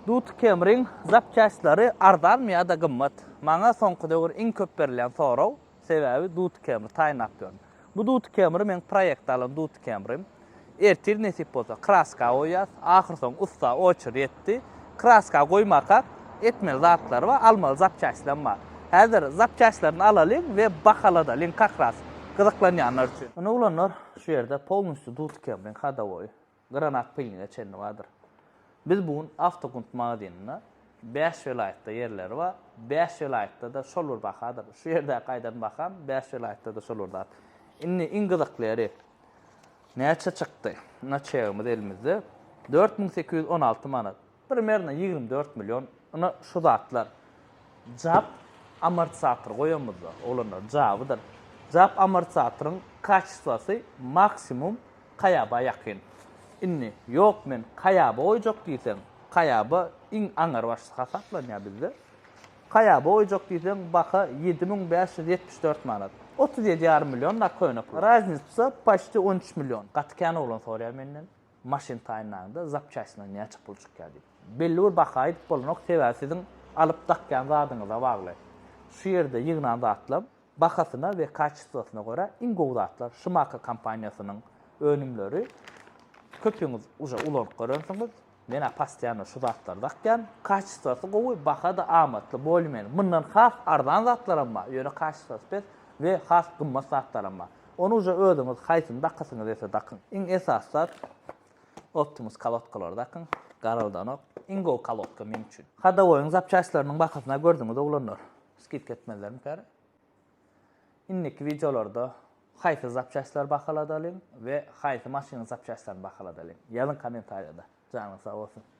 Dut Camry-iň zapçastlary arzanmy ýa-da gymmat? Maňa soňky döwür iň köp berilýän sorag, sebäbi Dut Camry taýynlap ýörün. Bu Dut Camry meň proýektde alan Dut Camrym. Ertir nesip bolsa kraska goýýas. Ahyrsoň ussa oçur ýetdi. Kraska goýmakak etmeli zatlary bar, almaly zapçastlam bar. Häzir zapçastlaryny alalyň we bahaladalyň kak ras gyzyklanýanlar üçin. Ine oglanlar şu ýerde polnusýu Dut Camryň hadowoýy. Granat pylnige çenli bardyr. Biz bu gün Awtogunt magazynynda bäş welaýatda ýerleri bar. Bäş welaýatda-da şol bir bahadyr. Şu ýerdäki aýdan baham bäş welaýatda-da şol bir zat. Indi iň gyzykly ýeri näçe çykdy? Ine çegimiz elimizde. 4816 manat. Primerno 24 million. Ine şu zatlar. Jap amortizator goýamyzda, oglanlar, jabydyr. Jap amortizatoryň kaçestwasy maksimum Kaýaba ýakyn. Indi, ýok men Kaýaba goýjak diýseň, Kaýaba iň aňrybaşysy hasaplanýar bizde. Kaýaba goýjak diýseň, baha 7574 manat. 37 ýarym million da köne pul. Raznitsa paçti 13 million. Gaty kän oglan soraýar menden, maşyn taýynlaňda zapçastyna näçe pul çykýar diýip. Belli bir baha aýdyp bolanok, sebäbi siziň alyp dakýan zadyňyza bagly. Şu ýerde ýygnan zatlam Bahasyna we kaçestwasyna görä iň gowy zatlar Şumaka kompaniýasynyň önümleri köpüňiz uje ulanyp görensiňiz. Menä postoýanno şu zatlary dakýan. Kaçestwasy gowy, baha-da amatly, bolýa-meni. Mundan has arzan zatlaram bar, ýöne kaçestwasy pes we has gymmat zatlaram bar. Ony uje özüňiz haýsyny dakasyňyz gelse dakyň. Iň esasy zat Optimus kolodkalary dakyň, garaldanok. Iň gowy kolodka meň üçin. Hadowoýyň zapçastlarynyň bahasyna gördüňiz oglanlar. Skidka etmezlermikäre? Indiki wideolarda haýsy zapçastlary bahaladalyň we haýsy maşynyň zapçastlaryny bahaladalyň? Ýazyň kommentariýada. Janyňyz sag bolsun.